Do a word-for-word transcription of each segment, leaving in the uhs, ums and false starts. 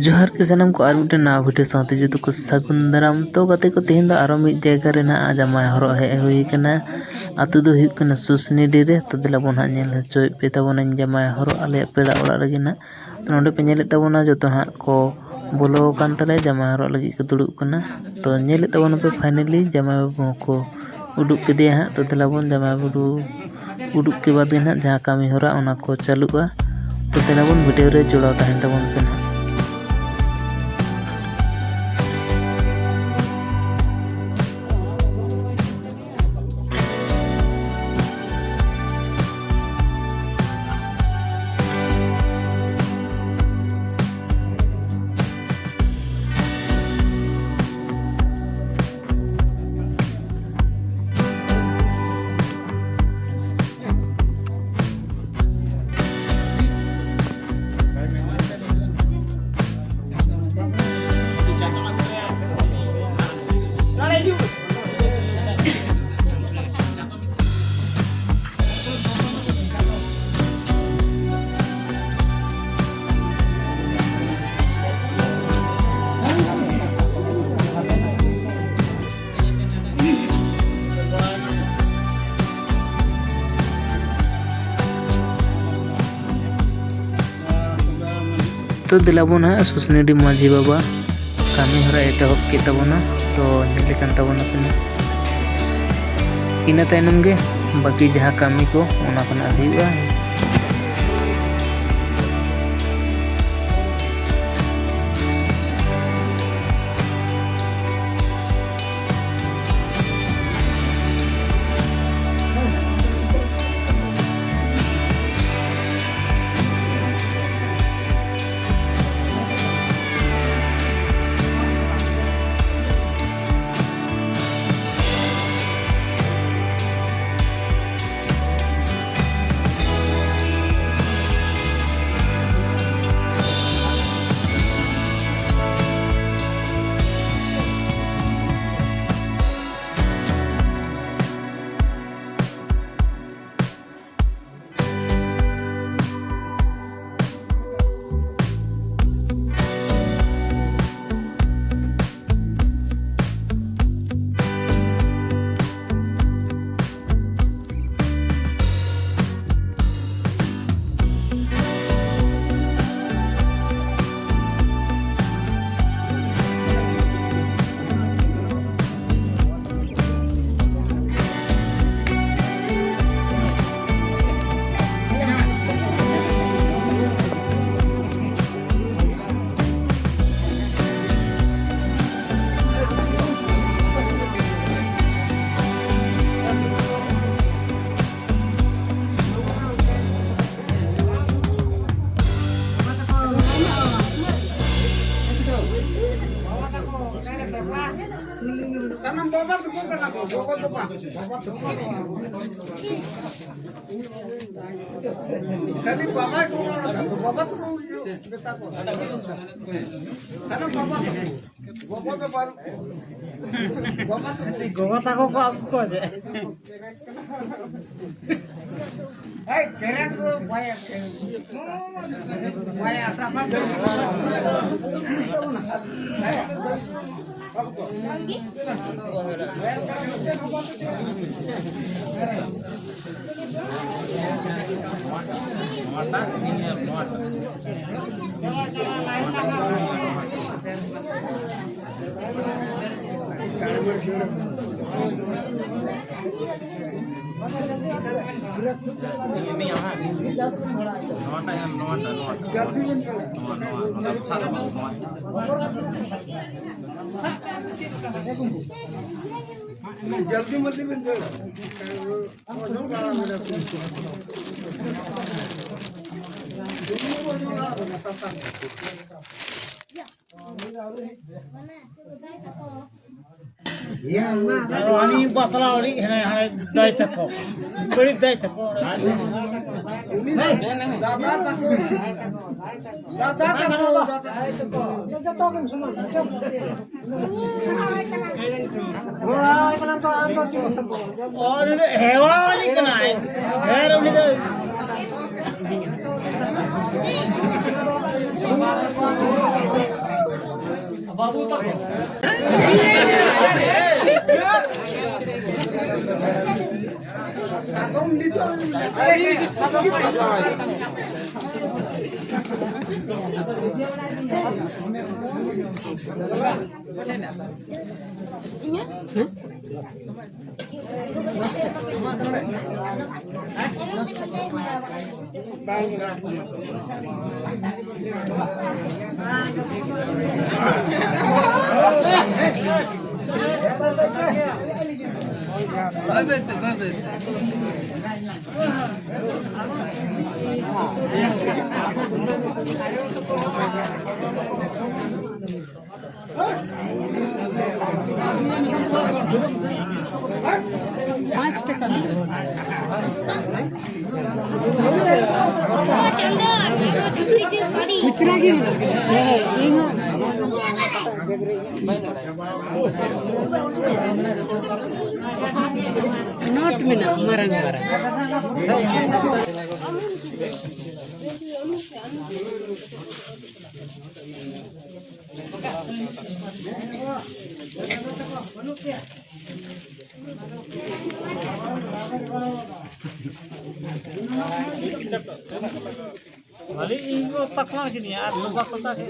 ᱡᱚᱦᱟᱨ ᱜᱮ ᱥᱟᱱᱟᱢ ᱠᱚ, ᱟᱨ ᱢᱤᱫᱴᱮᱱ ᱱᱟᱣᱟ video ᱥᱟᱶᱛᱮ ᱡᱚᱛᱚ ᱠᱚ ᱥᱟᱹᱜᱩᱱ ᱫᱟᱨᱟᱢ᱾ ᱛᱚ ᱜᱟᱛᱮ ᱠᱚ, ᱛᱮᱦᱮᱧ ᱫᱚ ᱟᱨᱚ ᱢᱤᱫ ᱡᱟᱭᱜᱟ ᱨᱮ ᱱᱟᱦᱟᱜ ᱡᱟᱢᱟᱭ ᱦᱚᱨᱚᱜ ᱦᱮᱡ ᱦᱩᱭ ᱠᱟᱱᱟ᱾ ᱟᱛᱳ ᱫᱚ ᱦᱩᱭᱩᱜ ᱠᱟᱱᱟ ᱥᱩᱥᱱᱤᱰᱤ ᱨᱮ᱾ ᱛᱚ ᱫᱮᱞᱟ ᱵᱚᱱ ᱦᱟᱸᱜ ᱧᱮᱞ ᱦᱚᱪᱚᱭᱮᱫ ᱯᱮ ᱛᱟᱵᱚᱱᱟᱹᱧ ᱡᱟᱢᱟᱭ ᱦᱚᱨᱚᱜ ᱟᱞᱮᱭᱟᱜ ᱯᱮᱲᱟ ᱚᱲᱟᱜ ᱨᱮᱜᱮ ᱱᱟᱦᱟᱜ᱾ ᱛᱚ ᱱᱚᱰᱮ ᱯᱮ ᱧᱮᱞᱮᱫ ᱛᱟᱵᱚᱱᱟ ᱡᱚᱛᱚ ᱦᱟᱸᱜ ᱠᱚ ᱵᱚᱞᱚ ᱟᱠᱟᱱ ᱛᱟᱞᱮᱭᱟ, ᱡᱟᱢᱟᱭ ᱦᱚᱨᱚᱜ ᱞᱟᱹᱜᱤᱫ ᱠᱚ ᱫᱩᱲᱩᱵ ᱠᱟᱱᱟ᱾ ᱛᱚ ᱧᱮᱞᱮᱫ ᱛᱟᱵᱚᱱᱟᱯᱮ finally ᱡᱟᱢᱟᱭ ᱵᱟᱹᱵᱩ ᱦᱚᱸᱠᱚ ᱩᱰᱩᱠ ᱠᱮᱫᱮᱭᱟ ᱦᱟᱸᱜ᱾ ᱛᱚ ᱫᱮᱞᱟ ᱵᱚᱱ ᱡᱟᱢᱟᱭ ᱵᱟᱹᱵᱩ ᱩᱰᱩᱠ ᱠᱮ ᱵᱟᱫ ᱜᱮ ᱱᱟᱦᱟᱜ ᱡᱟᱦᱟᱸ ᱠᱟᱹᱢᱤ ᱦᱚᱨᱟ ᱚᱱᱟ ᱠᱚ ᱪᱟᱹᱞᱩᱜᱼᱟ᱾ ᱛᱚ ᱫᱮᱞᱟ ᱵᱚᱱ video ᱨᱮ ᱡᱚᱲᱟᱣ ᱛᱟᱦᱮᱱ ᱛᱟᱵᱚᱱ ᱯᱮ ᱱᱟᱦᱟᱜ᱾ ᱛᱚ ᱫᱮᱞᱟ ᱵᱚᱱ ᱦᱟᱸᱜ ᱥᱩᱥᱱᱤᱰᱤ ᱢᱟᱹᱡᱷᱤ ᱵᱟᱵᱟ ᱠᱟᱹᱢᱤ ᱦᱚᱨᱟ ᱮᱛᱚᱦᱚᱵ ᱠᱮᱫ ᱛᱟᱵᱚᱱᱟ᱾ ᱛᱚ ᱧᱮᱞ ᱞᱮᱠᱟᱱ ᱛᱟᱵᱚᱱᱟ ᱯᱮ ᱱᱟᱜ᱾ ᱤᱱᱟᱹ ᱛᱟᱭᱱᱚᱢ ᱜᱮ ᱵᱟᱹᱠᱤ ᱡᱟᱦᱟᱸ ᱠᱟᱹᱢᱤ ᱠᱚ ᱚᱱᱟ ᱠᱚ ᱱᱟᱜ ᱦᱩᱭᱩᱜᱼᱟ᱾ ᱠᱷᱟᱹᱞᱤ ᱵᱟᱵᱟ ᱠᱚ ᱨᱚᱲ ᱮᱫᱟ, ᱵᱟᱵᱟ ᱛᱟᱠᱚ ᱢᱮᱛᱟ ᱠᱚ᱾ ᱥᱟᱱᱟᱢ ᱵᱟᱵᱟ ᱛᱟᱠᱚ᱾ ᱜᱚᱜᱚ ᱫᱚ ᱵᱟᱹᱱᱩᱜ ᱠᱚᱣᱟ᱾ ᱵᱟᱵᱟ ᱛᱟᱠᱚ᱾ ᱜᱚᱜᱚ ᱛᱟᱠᱚ ᱠᱚ ᱟᱹᱜᱩ ᱠᱚᱣᱟ ᱪᱮᱫ? ᱦᱮᱸ, ᱠᱮᱨᱮᱴ ᱫᱚ ᱵᱟᱭ ᱟᱹᱠᱷᱨᱤᱧ᱾ ᱵᱟᱭ ᱟᱹᱠᱷᱨᱤᱧ᱾ ᱱᱚᱣᱟᱴᱟᱜ ᱮᱢ, ᱱᱚᱣᱟᱴᱟᱜ, ᱱᱚᱣᱟᱴᱟᱜ᱾ ᱱᱚᱣᱟ, ᱱᱚᱣᱟ, ᱱᱚᱣᱟ, ᱱᱚᱣᱟ᱾ ᱡᱚᱞᱫᱤ ᱢᱚᱞᱫᱤ ᱵᱮᱱ ᱫᱟᱹᱲᱟ᱾ ᱟᱫᱚ ᱦᱟᱹᱱᱤ ᱵᱟᱯᱞᱟ ᱚᱲᱤᱡ ᱦᱮᱱᱟᱭ, ᱦᱟᱱᱮ ᱫᱟᱹᱭ ᱛᱟᱠᱚ, ᱵᱟᱹᱲᱤᱡ ᱫᱟᱹᱭ ᱛᱟᱠᱚ᱾ ᱫᱟᱫᱟ ᱛᱟᱠᱚ, ᱫᱟᱫᱟ ᱛᱟᱠᱚ, ᱫᱟᱫᱟ ᱛᱟᱠᱚ᱾ ᱜᱚᱲᱚ ᱟᱭ ᱠᱟᱱᱟᱢ ᱛᱚ, ᱟᱢ ᱫᱚ ᱪᱮᱫ ᱮᱢ ᱥᱟᱵᱚᱜᱼᱟ? ᱩᱱᱤ ᱫᱚ ᱦᱮᱣᱟ ᱟᱹᱱᱤᱡ ᱠᱟᱱᱟᱭ᱾ ᱦᱮᱸ, ᱩᱱᱤ ᱫᱚ ᱵᱟᱹᱵᱩ ᱛᱟᱠᱚ᱾ ᱥᱟᱫᱚᱢ ᱱᱤᱛᱚᱜ ᱥᱟᱫᱚᱢ ᱯᱟᱲᱟᱣ ᱟᱭ ᱠᱟᱱᱟ᱾ ᱠᱷᱩᱪᱨᱟ ᱜᱮ ᱢᱮᱱᱟᱜᱼᱟ᱾ ᱦᱮᱸ, ᱤᱧ ᱦᱚᱸ᱾ ᱱᱳᱴ ᱢᱮᱱᱟᱜᱼᱟ, ᱢᱟᱨᱟᱝ ᱢᱟᱨᱟᱝ᱾ ᱵᱷᱟᱞᱮ ᱤᱧ ᱠᱚ ᱛᱟᱠᱞᱟ ᱠᱤᱫᱤᱧᱟ ᱟᱨ ᱵᱟᱵᱟ ᱠᱚ ᱛᱟᱠᱮ᱾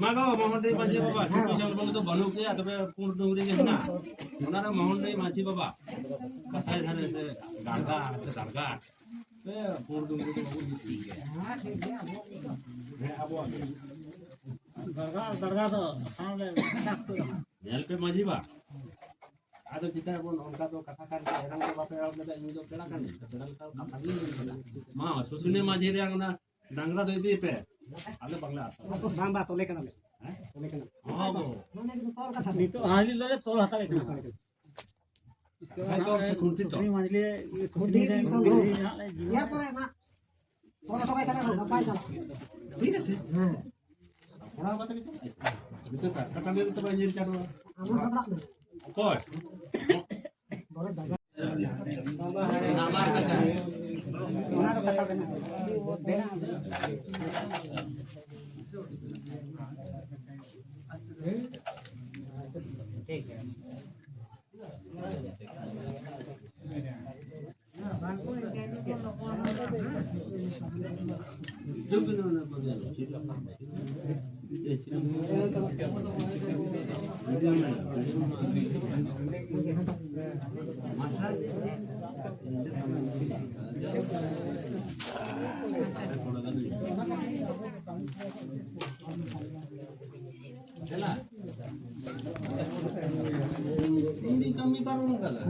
ᱢᱟ ᱜᱚ, ᱢᱚᱦᱚᱱᱰᱤ ᱢᱟᱹᱡᱷᱤ ᱵᱟᱵᱟ, ᱪᱩᱯᱤ ᱡᱟᱝ ᱵᱚᱞᱮ ᱫᱚ ᱵᱟᱹᱱᱩᱜ ᱜᱮᱭᱟ, ᱛᱚᱵᱮ ᱯᱩᱸᱰ ᱰᱩᱝᱨᱤ ᱜᱮ ᱦᱮᱱᱟᱜᱼᱟ᱾ ᱚᱱᱟ ᱨᱮ ᱢᱚᱦᱚᱱᱰᱤ ᱢᱟᱹᱡᱷᱤ ᱵᱟᱵᱟ, ᱠᱟᱥᱟᱭ ᱫᱷᱟᱨᱮ ᱥᱮ ᱰᱟᱲᱜᱟ, ᱥᱮ ᱰᱟᱲᱜᱟ, ᱯᱩᱸᱰ ᱰᱩᱝᱨᱤ ᱫᱚ ᱵᱟᱵᱚᱱ ᱧᱩᱛᱩᱢ ᱜᱮᱭᱟ᱾ ᱦᱮᱸ, ᱟᱵᱚᱣᱟᱜ ᱜᱮ᱾ ᱫᱟᱲᱜᱟ, ᱫᱟᱲᱜᱟ ᱫᱚ ᱥᱟᱶ ᱞᱮ ᱢᱮᱥᱟ ᱠᱚ᱾ ᱧᱮᱞ ᱯᱮ ᱢᱟᱹᱡᱷᱤ ᱵᱟ, ᱟᱫᱚ ᱪᱤᱠᱟᱹᱭᱟᱵᱚᱱ? ᱚᱱᱠᱟ ᱫᱚ ᱠᱟᱛᱷᱟ ᱠᱟᱱ ᱜᱮᱭᱟ, ᱮᱱᱟᱝ ᱫᱚ ᱵᱟᱯᱮ ᱨᱚᱲ ᱞᱮᱫᱟ, ᱤᱧ ᱫᱚ ᱯᱮᱲᱟ ᱠᱟᱹᱱᱟᱹᱧ, ᱯᱮᱲᱟ ᱞᱮᱠᱟ ᱠᱟᱛᱷᱟ ᱜᱤᱧ ᱢᱮᱱ ᱠᱮᱫᱟ᱾ ᱢᱟ, ᱥᱩᱥᱩᱱᱤᱭᱟᱹ ᱢᱟᱹᱡᱷᱤ ᱨᱮᱭᱟᱜ ᱚᱱᱟ ᱰᱟᱝᱨᱟ ᱫᱚ ᱤᱫᱤᱭ ᱯᱮ, ᱟᱞᱮ ᱵᱟᱝᱞᱮ ᱟᱥᱟ᱾ ᱵᱟᱝ, ᱵᱟᱝ, ᱛᱚᱞᱮ ᱠᱟᱱᱟᱞᱮ᱾ ᱦᱮᱸ? ᱛᱚᱞᱮ ᱠᱟᱱᱟ᱾ ᱦᱚᱸ ᱜᱚ᱾ ᱱᱤᱛᱚᱜ ᱦᱟᱺᱰᱤ ᱫᱚᱞᱮ ᱛᱚᱞ ᱦᱟᱛᱟᱲᱮ ᱠᱟᱱᱟ᱾ ᱦᱮᱸ, ᱛᱚᱞ ᱥᱮ ᱠᱷᱩᱱᱴᱤ ᱛᱚᱞ? ᱥᱩᱥᱩᱱᱤᱭᱟᱹ ᱢᱟᱹᱡᱷᱤ ᱞᱮ, ᱥᱩᱥᱩᱱᱤᱭᱟᱹ ᱢᱟᱹᱡᱷᱤ ᱦᱟᱸᱜ ᱞᱮ ᱡᱤᱞ ᱯᱷᱳᱱ ᱦᱚᱴᱚ ᱠᱟᱭ ᱠᱟᱱᱟ, ᱵᱟᱭ ᱪᱟᱞᱟᱜ ᱠᱟᱱᱟ᱾ ᱴᱷᱤᱠ ᱟᱪᱷᱮ? ᱦᱮᱸ᱾ ᱯᱟᱲᱦᱟᱣ ᱠᱟᱛᱮ ᱜᱮ ᱪᱟᱞᱟᱜ ᱟᱭ᱾ ᱱᱤᱛᱚᱜ ᱴᱟᱴᱠᱟ ᱴᱟᱺᱰᱤ ᱨᱮ ᱛᱚ ᱵᱟᱭ ᱧᱤᱨ ᱪᱟᱰᱚᱜᱼᱟ᱾ ᱟᱢ ᱦᱚᱸ ᱥᱟᱯᱲᱟᱜ ᱢᱮ᱾ ᱚᱠᱚᱭ? ᱵᱚᱲᱚ ᱫᱟᱫᱟ᱾ ᱚᱱᱟ ᱫᱚ ᱠᱟᱛᱷᱟ ᱠᱟᱱᱟ᱾ ᱴᱷᱤᱠ ᱜᱮᱭᱟ᱾ ᱤᱧ ᱫᱩᱧ ᱠᱟᱹᱢᱤ ᱯᱟᱨᱚᱢ ᱠᱟᱫᱟ᱾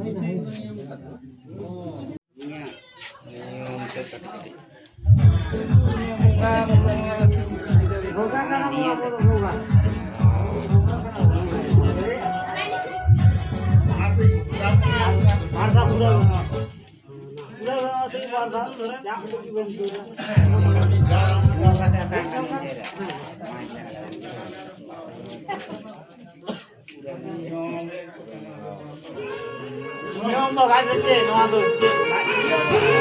ᱱᱤᱭᱚᱢ ᱫᱚ ᱜᱟᱡ ᱨᱮ ᱪᱮᱫ? ᱱᱚᱣᱟ ᱫᱚ ᱪᱮᱫ?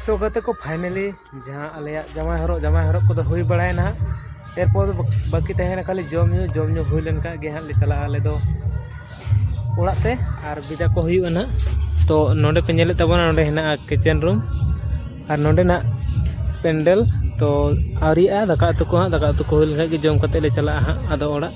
ᱛᱚ ᱜᱟᱛᱮ ᱠᱚ, finally ᱡᱟᱦᱟᱸ ᱟᱞᱮᱭᱟᱜ ᱡᱟᱶᱟᱭ ᱦᱚᱨᱚᱜ, ᱡᱟᱶᱟᱭ ᱦᱚᱨᱚᱜ ᱠᱚᱫᱚ ᱦᱩᱭ ᱵᱟᱲᱟᱭᱮᱱᱟ ᱦᱟᱸᱜ᱾ ᱮᱨᱯᱚᱨ ᱫᱚ ᱵᱟᱹᱠᱤ ᱛᱟᱦᱮᱸᱭᱮᱱᱟ ᱠᱷᱟᱹᱞᱤ ᱡᱚᱢ ᱧᱩ᱾ ᱡᱚᱢ ᱧᱩ ᱦᱩᱭ ᱞᱮᱱ ᱠᱷᱟᱱ ᱜᱮ ᱦᱟᱸᱜ ᱞᱮ ᱪᱟᱞᱟᱜᱼᱟ ᱟᱞᱮ ᱫᱚ ᱚᱲᱟᱜ ᱛᱮ, ᱟᱨ ᱵᱤᱫᱟ ᱠᱚ ᱦᱩᱭᱩᱜᱼᱟ ᱱᱟᱦᱟᱜ᱾ ᱛᱚ ᱱᱚᱰᱮ ᱯᱮ ᱧᱮᱞᱮᱫ ᱛᱟᱵᱚᱱᱟ, ᱱᱚᱰᱮ ᱦᱮᱱᱟᱜᱼᱟ kitchen room ᱟᱨ ᱱᱚᱰᱮᱱᱟᱜ ᱯᱮᱱᱰᱮᱞ᱾ ᱛᱚ ᱟᱹᱣᱨᱤᱭᱟᱜᱼᱟ ᱫᱟᱠᱟ ᱩᱛᱩ ᱠᱚ ᱦᱟᱸᱜ, ᱫᱟᱠᱟ ᱩᱛᱩ ᱠᱚ ᱦᱩᱭ ᱞᱮᱱᱠᱷᱟᱱ ᱜᱮ ᱡᱚᱢ ᱠᱟᱛᱮᱫ ᱞᱮ ᱪᱟᱞᱟᱜᱼᱟ ᱦᱟᱸᱜ ᱟᱫᱚ ᱚᱲᱟᱜ᱾